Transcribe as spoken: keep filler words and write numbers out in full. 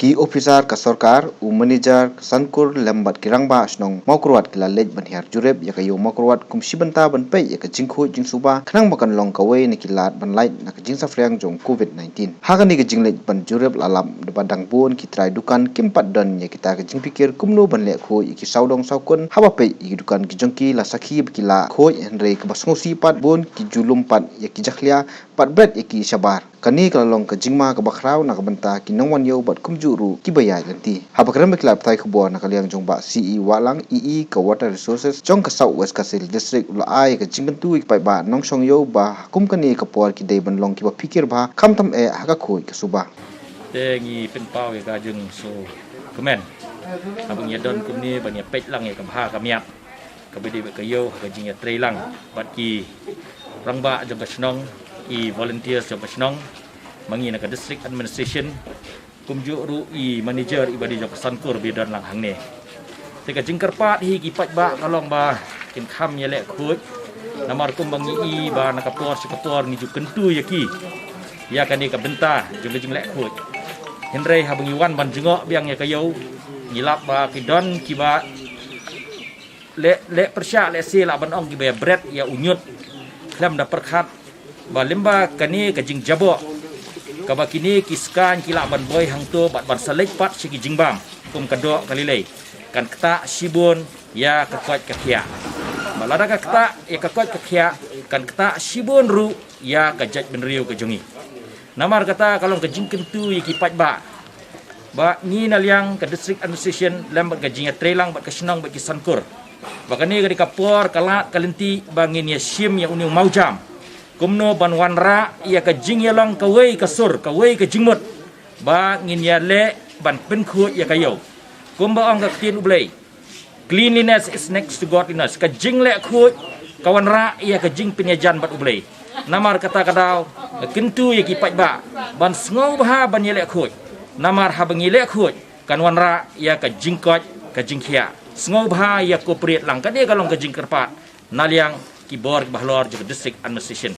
Ki ophisar ka sorkar, u manager ka Sankur lem bad ki rangbah shnong Mawkyrwat ki la leit ban hiar jurip ïa ka ïew Mawkyrwat kum shi bynta ban peit ïa ka jingkhuid jingsuba khnang ba kan long kawei na ki lad ban lait na ka jingsaphriang jong covid nineteen. Ha kane ka jingleit ban jurip la lap da ba dang bun ki trai dukan kim pat don ïa kita ka jingpikir kumno ban leh khuid ïa ki sawdong sawkun haba peit ïa ki dukan ki jong ki la sakhi ba ki la khuid hynrei kaba sngewsih pat bun ki ju lum pat ïa ki jakhlia bad bret ïa ki shabar. Kane ka la long ka jingma kaba khraw na ka bynta ki nongwan ïew bad kumjuh ruh kiba ïaid lynti. Haba kren bad ki lad pathai khubor na ka liang jong Bah C E Wahlang, E E ka Water Resources jong ka South West Khasi Hills District, u la ai ka jingkyntu ïa ki paidbah nongshong ïew ba ha kum kane ka por ki dei ban long kiba phikir bha khamtam eh ha ka khuid ka suba. Te ngi pynpaw ïa ka jingsngewkmen haba ngi ïa don kumne ban ïa peit lang ïa ka bha ka miat kaba dei bad ka ïew ha ka jingïatreilang bad ki rangbah jong ka shnong, ki volunteers jong ka shnong, ma ngi na ka district administration, kumjuh ruh i manager iba dei jong ka Sankur ba ïa don lang hangne. Te ka jingkyrpad hi ki paidbah ka long ba kin kham ïa leh khuid namar kumba ngi i ba na ka por sha ka por ngi ju kyntu ïa ki ïa kane ka bynta jong ka jingleh khuid. Hynrei haba ngi wan ban jngoh biang ïa ka ïew ngi lap ba ki don kiba leh, leh pyrshah lehse lah ban ong kiba ïa bret ïa u ñiut khlem da pyrkhat ba lyngba kane ka jingjaboh kaba kine ki skaiñ ki lah ban boi hangto bad ban sa leit pat sha ki jingbam kum ka doh ka lei lei kan ktah shibun ïa ka koit ka khiah. Bad lada ka ktah ïa ka koit ka khiah kan ktah shibun ruh ïa ka jaitbynriew ka jong ngi. Namar kata ka long ka jingkyntu ïa ki paidbah ba ngi na liang ka district administration lem bad ka jingïatreilang bad ka shnong bad ki Sankur ba kane ka dei ka por ka lad ka lynti ba ngin ïa shim ïa une u mawjam kumno ban wanrah ïa ka jingïalong kawei ka sur kawei ka jingmut ba ngin ïa leh ban pynkhuid ïa ka ïew. Kumba ong ka ktien U Blei, cleanliness is next to godliness. Ka jingleh khuid ka wanrah ïa ka jingpynïajan bad U Blei. Namar kata ka daw nga kyntu ïa ki paidbah ban sngewbha ban ïaleh khuid. Namar haba ngi leh khuid kan wanrah ïa ka jingkoit ka jingkhiah. Sngewbha ïa cooperate lang, kane ka long ka jingkyrpad na liang ki bor kiba halor jong ka district administration.